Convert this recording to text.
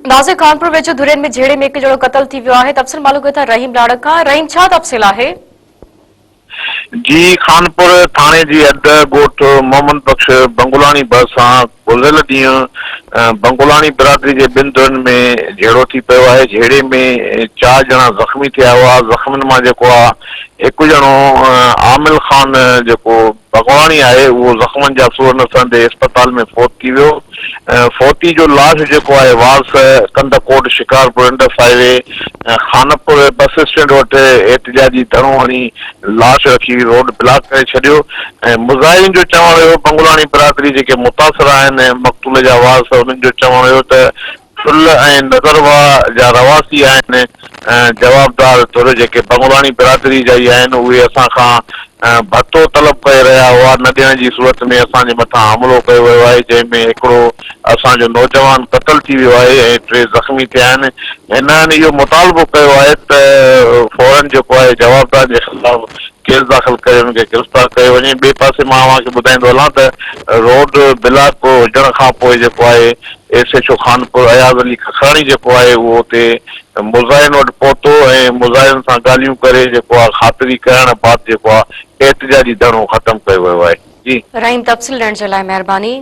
ناظر خانپور ويجهو ڌرين ۾ جهيڙي ۾ هڪ ڄڻو قتل ٿي ويو آهي، تفصيل معلوم ڪيون ٿا رحيم لاڙڪ کان، رحيم ڇا تفصيل آهي؟ جي خانپور ٿاڻي جي حد ڳوٺ محمد بخش بنگلاڻي ڀرسان گذريل ڏينهن بنگلاڻي برادري جي ٻن ڌرين ۾ جهيڙو ٿي پيو آهي، جهيڙي ۾ چار ڄڻا زخمي ٿيا هئا، زخمين مان جيڪو آ هڪ ڄڻو عامل خان جيڪو ڀڳواڻي آهي اهو زخمن جا سور نه سهندي اسپتال ۾ فوت ٿي ويو. فوتي جو لاش جيڪو آهي وارث Kandhkot Shikarpur Indus highway Khanpur bus stand وٽ احتجاجي ڌرڻو هڻي لاش رکي روڊ بلاڪ ڪري ڇڏيو ۽ مظاهرين جو چوڻ هيو بنگلاڻي برادري جيڪي متاثر آهن مقتول جا وارث انهن جو چوڻ هيو ته ٺل ۽ نظرواهه جا رهواسي آهن جوابدار ڌر جيڪي بنگلاڻي برادري جا ئي آهن اهي اسان کان ڀتو طلب ڪري رهيا هئا نه ڏيڻ جي صورت ۾ اسان جي مٿان حملو ڪيو ويو آهي جنهن ۾ هڪڙو اسان جو نوجوان قتل ٿي ويو آهي ۽ ٽي زخمي ٿيا آهن هنن اهو مطالبو ڪيو آهي ته فورن جيڪو آهي جوابدارن جي خلاف ڪيس داخل ڪري انهن کي گرفتار ڪيو وڃي ٻئي پاسي مان اوهان کي ٻڌائيندو هلان ته روڊ بلاڪ هجڻ کان پوء جيڪو آهي S H O Khanpur Ayaz Ali Kakhrani جيڪو آهي اهو اتي مظاهرين وٽ پهتو ۽ مظاهرين سان ڳالهيون ڪري جيڪو آهي خاطري ڪرائڻ بعد جيڪو آهي احتجاجي ڌرڻو ختم ڪيو ويو آهي جي. رحيم تفصيل ڏيڻ جي لاء مهرباني.